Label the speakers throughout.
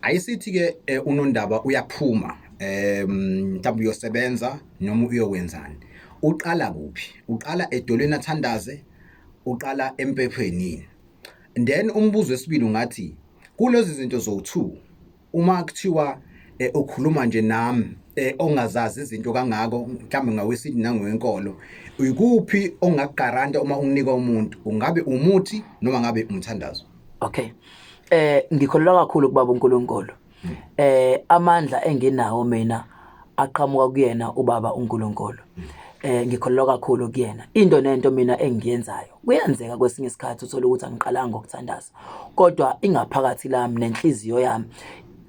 Speaker 1: Ayisithi ke unondaba uyaphuma, mhlawumbe uyosebenza noma uyokwenzani. Uqala kuphi? Uqala edolweni athandaze, uqala empephweni yini? And then umbuzo wesibili ungathi kulezi zinto zowu2, uma kuthiwa ukhuluma nje nami ongazazi izinto kangako, mhlawumbe ngawesintu nangowenkolo, ikuphi ongakugaranta uma unika umuntu, ungabe umuthi noma ngabe umthandazo?
Speaker 2: Okay, ngikholelwa kakhulu kubaba uNkulunkulu. Amandla enginawo mina aqhamuka kuyena ubaba uNkulunkulu. Ngikholelwa kakhulu kuyena. Into nento mina engiyenzayo, kuyenzeka kwesinye isikhathi uthola ukuthi angiqalanga ngokuthandaza, kodwa ingaphakathi lami nenhliziyo yami,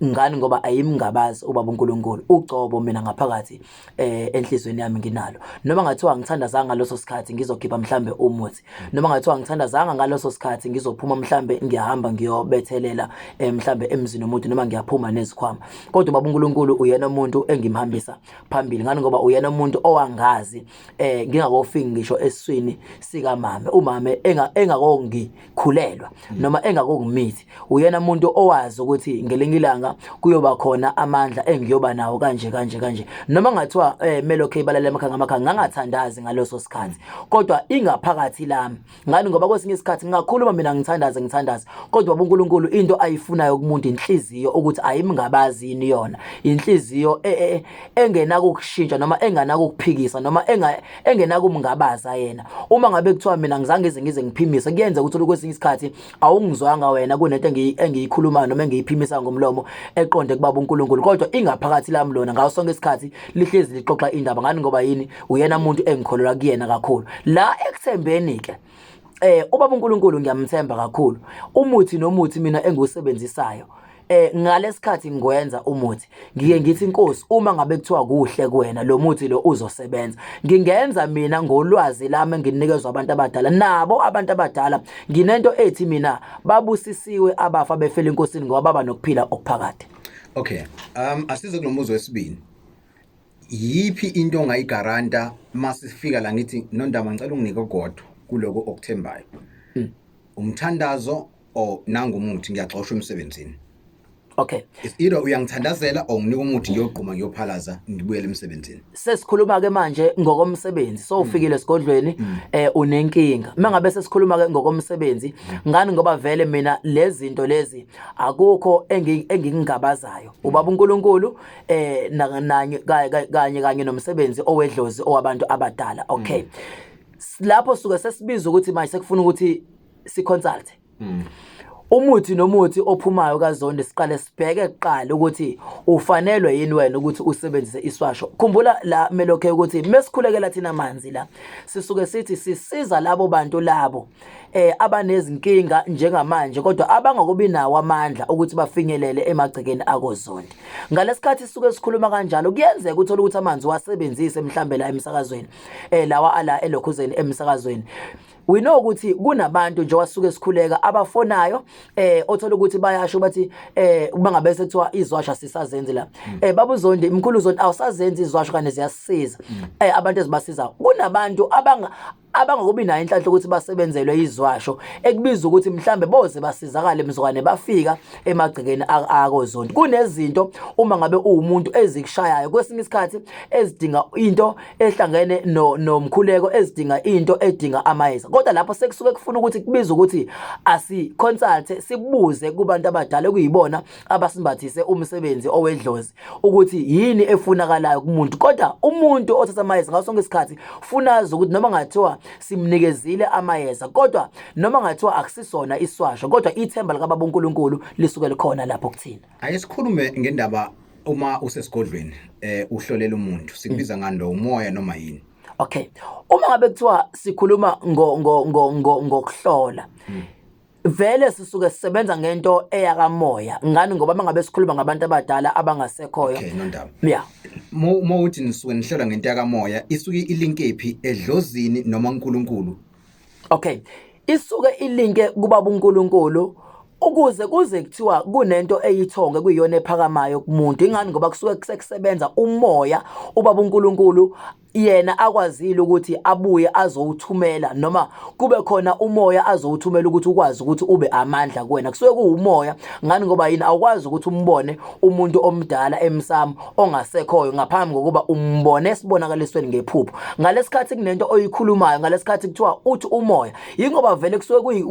Speaker 2: ngani ngoba ayimngabazi ubaba uNkulunkulu ucobo, mina ngaphakathi enhlizweni yami nginalo. Noma ngathiwa ngithandazanga ngaleso sikhathi ngizokhipha mhlambe umuthi, noma ngathiwa ngithandazanga ngaleso sikhathi ngizophuma mhlambe ngiyahamba ngiyobethelela mhlambe emzini womuntu, noma ngiyaphuma nezikhwama, kodwa ubaba uNkulunkulu uyena umuntu engimhambisa phambili. Ngani ngoba uyena umuntu owangazi ngingakofiki ngisho esiswini sikamame, umame engakongikhulelwa noma engakongimithi. Uyena umuntu owazi ukuthi ngelinye ilanga kuyoba khona amandla engiyoba nawo kanje kanje kanje. Noma ngathiwa Melo K balale emakhaya ngamakhaya, ngangathandazi ngaleso sikhathi, kodwa ingaphakathi lami, ngani ngoba kwesinye isikhathi ngingakhuluma mina ngithandaze ngithandaze, kodwa uNkulunkulu into ayifunayo kumuntu inhliziyo, ukuthi ayimngabazi yini yona inhliziyo engenakukushintsha noma engenakukuphikisa noma engenakumngabaza yena. Uma ngabe kuthiwa mina ngizange ngize ngiphimise, kuyenza ukuthi kwesinye isikhathi awungizwanga wena kunento engiyikhulumayo noma engiyiphimisa ngomlomo eqonde kubaba uNkulunkulu, kodwa ingaphakathi lami lona ngaso sonke isikhathi lihlezi lixoxa indaba. Ngani ngoba yini? Uyena umuntu engikholelwa kuyena kakhulu la ekuthembeni ke. Ubaba uNkulunkulu ngiyamthemba kakhulu. Umuthi nomuthi mina engiwusebenzisayo, ngalesikhathi ngikwenza umuthi, ngike ngithi, "Inkosi, uma ngabe kuthiwa kuhle kuwena, lo muthi lo uzosebenza." Ngingenza mina ngolwazi lami enginikezwa abantu abadala. Nabo abantu abadala, nginento ethi mina babusisiwe abafa befela enkosini, ngoba baba nokuphila okuphakade.
Speaker 1: Okay, asize kulo wesibili. Yipi into ongayigaranta masifika la ngithi, "Nondaba, ngicela unginike ogodwa kuloko okuthembayo"? Umthandazo or nangumuthi, ngiyaxoshwa emsebenzini. It's either uyangithandazela or nginika umuthi ngiyogquma, ngiyophalaza, ngibuyele emsebenzini.
Speaker 2: Sesikhuluma ke manje ngokomsebenzi. So ufikile esigodlweni, unenkinga. Mangabe sesikhuluma ke ngokomsebenzi, ngani ngoba vele mina lezi zinto lezi akukho engingabazayo. Ubaba uNkulunkulu nanye kanye kanye nomsebenzi owedlozi owabantu abadala. Okay, lapho suke sesibiza ukuthi manje sekufuna ukuthi si-consult. Umuthi nomuthi ophumayo kaZondi, siqale sibheke kuqala ukuthi ufanelwe yini wena ukuthi usebenzise iswasho. Khumbula la, Melokhe, ukuthi mesikhulekela thina amanzi la, sisuke sithi sisiza labo bantu labo abanezinkinga njengamanje, kodwa abangakubi nawo amandla ukuthi bafinyelele emagcekeni akoZondi. Ngalesikhathi sisuke sikhuluma kanjalo, kuyenzeka uthola ukuthi amanzi wasebenzise mhlambe la emsakazweni, lawa ala elokhuzeni emsakazweni. We know ukuthi kunabantu nje wasuke sikhuleka abafonayo, othola ukuthi bayasho bathi, uma ngabe sekuthiwa izwasha sisazenzi la, babuzondi mkhulu Zondi, awusazenzi izwasho kane ziyasisiza abantu ezibasiza. Kunabantu abangakubi nayo inhlanhla ukuthi basebenzelwe izwasho, ekubiza ukuthi mhlambe boze basizakale mzukwane bafika emagcekeni akoZondi. Kunezinto uma ngabe uwumuntu ezikushayayo kwesinye isikhathi ezidinga into ehlangene no nomkhuleko, ezidinga into edinga amayeza, kodwa lapho sekusuke kufuna ukuthi kubiza ukuthi asi consult, sibuze kubantu abadala ekuyibona abasimbathise umsebenzi owedlozi ukuthi yini efunakalayo kumuntu. Kodwa umuntu othatha amayeza ngaso sonke isikhathi funa azi ukuthi noma ngathiwa simnikezile amayeza, kodwa noma ngathiwa akusisona iswasho, kodwa ithemba likababa uNkulunkulu lisuke likhona lapho kuthina.
Speaker 1: Ake sikhulume ngendaba uma usesigodlweni uhlolela umuntu, sikubiza ngani lo, umoya noma yini?
Speaker 2: Okay, uma ngabe kuthiwa sikhuluma ngo ngo ngo ngo ngokuhlola, vele sisuke sisebenza ngento eyakamoya. Ngani ngoba mangabe sikhuluma ngabantu abadala abangasekhoyo.
Speaker 1: Okay, Nondaba. Mo uthi nisuke nihlola ngento yakamoya, isuke ilinkephi, edlozini noma uNkulunkulu?
Speaker 2: Okay, isuke ilinke kubaba uNkulunkulu ukuze kuze kuthiwa kunento eyithonge kuyiyona ephakamayo kumuntu. Ingani ngoba kusuke sekusebenza umoya ubaba uNkulunkulu. Yena akwazile ukuthi abuye azowuthumela noma kube khona umoya azowuthumela ukuthi ukwazi ukuthi ube amandla kuwena. Kusuke kuwumoya ngani ngoba yini? Awukwazi ukuthi umbone umuntu omdala emsamo ongasekhoyo ngaphambi kokuba umbone esibonakalisweni ngephupho. Ngalesikhathi kunento oyikhulumayo, ngalesikhathi kuthiwa uthi umoya, yingoba vele kusuke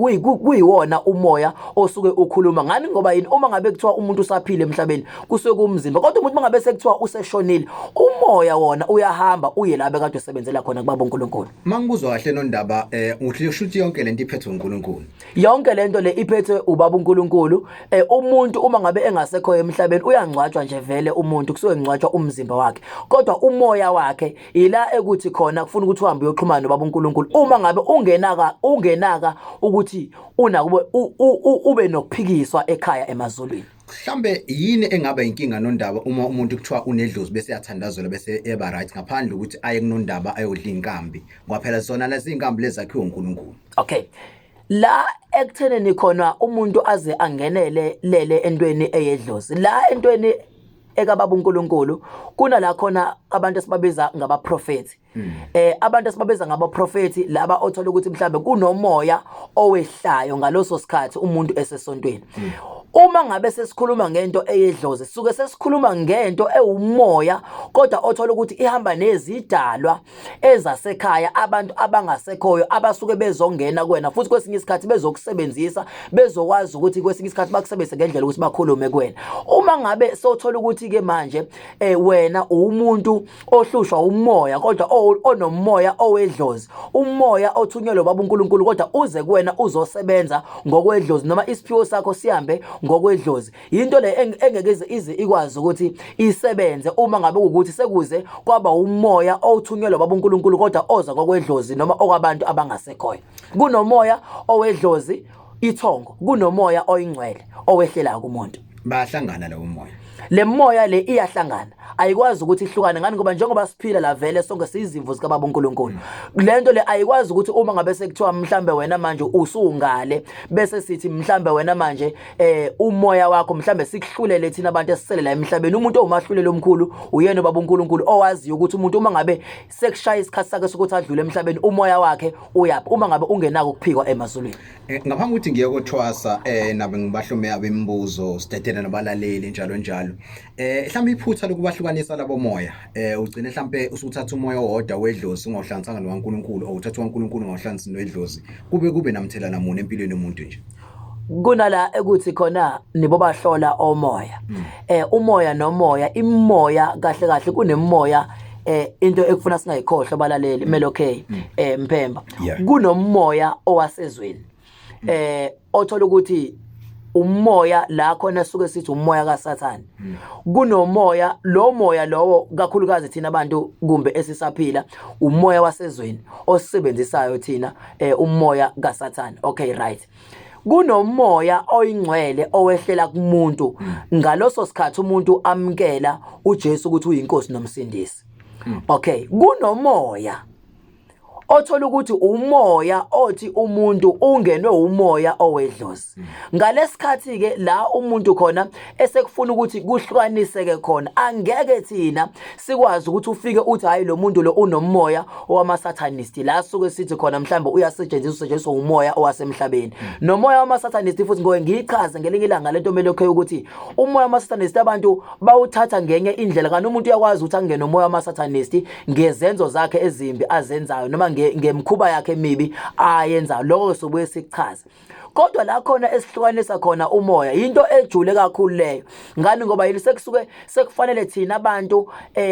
Speaker 2: kuyiwona umoya osuke ukhuluma. Ngani ngoba yini? Uma ngabe kuthiwa umuntu usaphila emhlabeni kusuke kumzimba, kodwa umuntu mangabe sekuthiwa useshonile, umoya wona uyahamba uye la bekade usebenzela khona kubaba uNkulunkulu.
Speaker 1: Mangikuzwa kahle Nondaba, uthi ushuthi yonke lento iphethwe uNkulunkulu.
Speaker 2: Yonke lento le iphethwe ubaba uNkulunkulu. Umuntu uma ngabe engasekho emhlabeni uyangcwatshwa nje vele umuntu, kusuke kungcwatshwa umzimba wakhe, kodwa umoya wakhe ila ekuthi khona kufuna ukuthi uhambe uyoxhumana nobaba uNkulunkulu. Uma ngabe ungenaka ukuthi unakube ube nokuphikiswa ekhaya emazulwini.
Speaker 1: Mhlambe yini engaba inkinga Nondaba uma umuntu kuthiwa unedlozi bese yathandazela bese eba right, ngaphandle ukuthi aye kunondaba ayodla inkambi, ngoba phela zona lezi inkambi lezi zakhiwe uNkulunkulu?
Speaker 2: Okay, la ekutheneni khona umuntu aze angenele lele entweni eyedlozi, la entweni ekababa uNkulunkulu, kunala khona abantu esibabiza ngabaprofeti. Abantu esibabiza ngabaprofeti laba othola ukuthi mhlambe kunomoya owehlayo ngaloso sikhathi umuntu esesontweni. Uma ngabe sesikhuluma ngento eyedlozi, suke sesikhuluma ngento ewumoya, kodwa othola ukuthi ihamba nezidalwa ezasekhaya, abantu abangasekhoyo abasuke bezongena kuwena, futhi kwesinye isikhathi bezokusebenzisa, bezokwazi ukuthi kwesinye isikhathi bakusebenzise ngendlela ukuthi bakhulume kuwena. Uma ngabe sothola ukuthi ke manje wena umuntu ohlushwa umoya, kodwa onomoya owedlozi, umoya othunyelwe baba uNkulunkulu, kodwa uze kuwena uzosebenza ngokwedlozi noma isiphiwo sakho sihambe ngokwedlozi, yinto le engeke ize ikwazi ukuthi isebenze uma ngabe ukuthi sekuze kwaba umoya othunyelwe baba uNkulunkulu kodwa oza ngokwedlozi noma okwabantu abangasekhoyo. Kunomoya owedlozi ithongo, kunomoya oyingcwele owehlelayo kumuntu.
Speaker 1: Bayahlangana lawo moya.
Speaker 2: Le moya le iyahlangana, ayikwazi ukuthi ihlukane. Ngani ngoba njengoba siphila la vele sonke siyizimvu zikababa uNkulunkulu. Lento le ayikwazi ukuthi uma ngabe sekuthiwa mhlambe wena manje usungale, bese sithi mhlambe wena manje umoya wakho mhlambe sikuhlulele thina abantu esisele la emhlabeni. Umuntu owumahluleli omkhulu uyena ubaba uNkulunkulu, owaziyo ukuthi umuntu uma ngabe sekushaya isikhathi sakhe sokuthi adlule emhlabeni, umoya wakhe uyaphi uma ngabe ungenako ukuphikwa emazulwini.
Speaker 1: Ngaphambi kokuthi ngiye kothwasa, nabe ngibahlome abemibuzo, sidedele nabalaleli njalo njalo. Mhlawumbe iphutha lokubahlukanisa labo moya, ugcine mhlambe usuthatha umoya owodwa wedlozi ungawuhlanganisanga nowaNkulunkulu, or uthatha uwaNkulunkulu ungawuhlanganisi nowedlozi, kube namthelela muni empilweni yomuntu nje?
Speaker 2: Kunala ekuthi khona nibobahlola omoya. Umoya nomoya, imoya kahle kahle kunemoya, into ekufuna singayikhohlwa abalaleli, Melo K, Mphemba. Kunomoya owasezweni othola ukuthi umoya la khona suke sithi umoya kaSathane. Kunomoya, lo moya lowo kakhulukazi thina abantu kumbe esisaphila, umoya wasezweni osisebenzisayo thina, umoya kaSathane. Okay, right. Kunomoya oyingcwele owehlela kumuntu ngaloso sikhathi umuntu amkela uJesu ukuthi uyinkosi nomsindisi. Okay, kunomoya othola ukuthi umoya othi umuntu ungenwe umoya owedlozi. Ngalesikhathi ke la umuntu khona esekufuna ukuthi kuhlukaniseke khona, angeke thina sikwazi ukuthi ufike uthi hayi, lo muntu lo unomoya owama-satanist, la suke sithi khona mhlawumbe uyasetshenziswa, usetshenziswa umoya owasemhlabeni nomoya wama-satanist. Futhi ngoke ngiyichaze ngelinye ilanga lento melokho ukuthi umoya wama-satanist abantu bawuthatha ngenye indlela, kanti umuntu uyakwazi ukuthi angene umoya wama-satanist ngezenzo zakhe ezimbi azenzayo noma ngemikhuba yakhe emibi ayenzayo. Lokho sobuye sikuchaze, kodwa la khona esihlukanisa khona umoya into ejule kakhulu leyo. Ngani ngoba yini? Sekusuke sekufanele thina abantu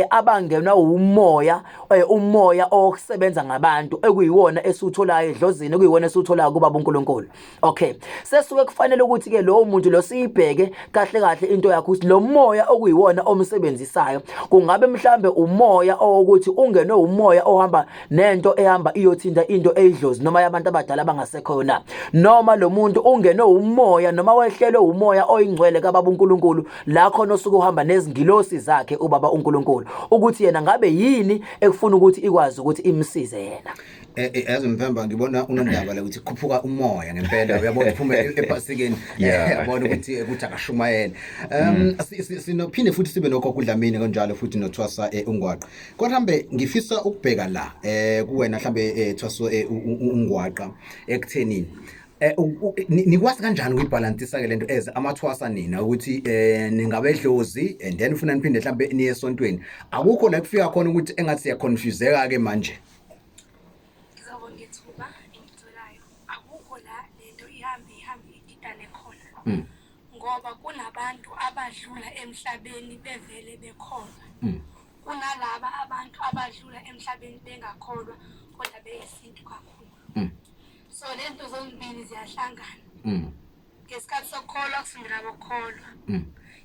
Speaker 2: abangenwa umoya, umoya okusebenza ngabantu ekuyiwona esiwutholayo edlozini, ekuyiwona esiwutholayo kubaba uNkulunkulu. Okay, sesuke kufanele ukuthi ke lowo muntu lo siyibheke kahle kahle into yakhe, ukuthi lo moya okuyiwona omsebenzisayo kungabe mhlambe umoya owokuthi ungenwe umoya ohamba nento ehamba iyothinta into eyidlozi noma yabantu abadala abangasekhoyo na, noma lo umuntu ungenwe umoya noma wehlelwe umoya oyingcwele kaBaba uNkulunkulu, la khona osuke uhamba nezingilosi zakhe uBaba uNkulunkulu, ukuthi yena ngabe yini ekufuna ukuthi ikwazi ukuthi imsize yena.
Speaker 1: Yazi Mphemba, ngibona unondaba la ukuthi khuphuka umoya ngempela, uyabona, uphume ephasikeni, uyabona ukuthi akashumayele. Sinophinde futhi sibe noGogo uDlamini kanjalo futhi noThwasa uNgwaqa. Kodwa mhlambe ngifisa ukubheka la kuwena mhlambe, Thwaso uNgwaqa, ekuthenini nikwazi kanjani ukuyibhalansisa ke lento as amathwasa nina, ukuthi ningabedlozi and then ufuna niphinde mhlambe niye esontweni? Akukho la kufika khona ukuthi engathi siyaconfuseka ke manje?
Speaker 3: Ngizobonga ithuba engitholayo. Akukho la lento ihambe ihambe ididane khona, ngoba kunabantu abadlula emhlabeni bevele bekholwa, kunalaba abantu abadlula emhlabeni bengakholwa kodwa beyisintu kakhulu. So le nto zombili ziyahlangana. Ngesikhathi sokukholwa kusondela abokukholwa,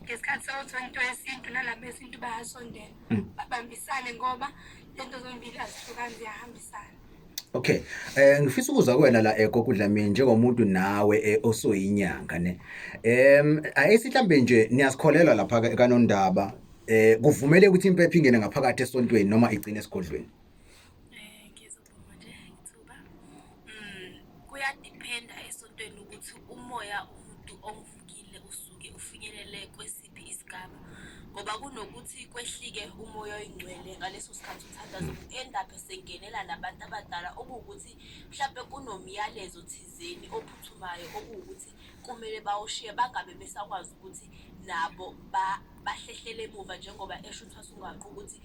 Speaker 3: ngesikhathi sokuthi into yesintu nalabo besintu bayasondela, babambisane, ngoba le nto zombili azihlukani, ziyahambisana.
Speaker 1: Okay. Ngifisa ukuza kuwena la, Gogo Dlamini, njengomuntu nawe osoyinyanga ne. Ayisi mhlambe nje niyasikholelwa lapha kaNondaba, kuvumele ukuthi impepho ingene ngaphakathi esontweni noma igcine esigodlweni?
Speaker 4: Ngizobonga nje ithuba. Kuyadiphenda esontweni ukuthi umoya umuntu omvukile usuke ufinyelele kwesiphi isigaba. Ngoba kunokuthi kwehlike umoya oyingcwele ngaleso sikhathi uthandaza, end up sengenela nabantu abadala, okuwukuthi mhlampe kunomyalezo thizeni ophuthumayo okuwukuthi kumele bawushiye, bangabe besakwazi ukuthi nabo bahlehlele emuva, njengoba esho uThwasa uNgwaqa ukuthi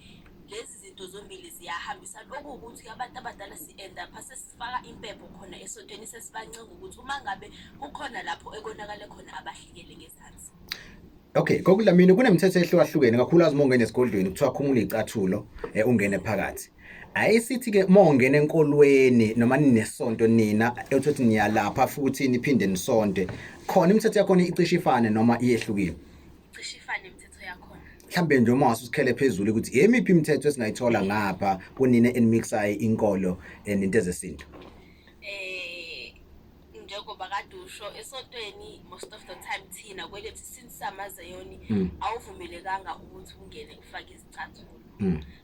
Speaker 4: lezi zinto zombili ziyahambisana. Okuwukuthi abantu abadala si-end up sesifaka impepho khona esontweni, sesibancenga ukuthi uma ngabe kukhona lapho ekonakale khona abahlikele ngezansi.
Speaker 1: Okay, Gogo Dlamini, kunemithetho ehlukahlukene kakhulukazi uma ungena esigodlweni, kuthiwa khumula icathulo ungene phakathi. Ayisithi ke uma ungena enkolweni noma ninesonto nina ethothi niyalapha futhi niphinde nisonte. Khona imithetho yakhona icishe ifane noma iyehlukile?
Speaker 4: Cishe ifane imithetho yakhona.
Speaker 1: Mhlambe nje uma wasusikhele phezulu ukuthi yemiphi imithetho esingayithola ngapha kunina enimixayo inkolo nento ezesintu.
Speaker 4: Njengoba kade usho, esontweni most of the time thina kwelethu since samazayoni awuvumelekanga ukuthi ungene ufake izicathulo.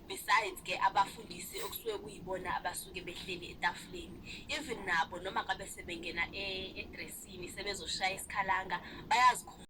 Speaker 4: Besides ke abafundisi okusuke kuyibona abasuke behleli etafuleni, even nabo noma ngabe sebengena edressini sebezoshaya isikhalanga bayazikhumula.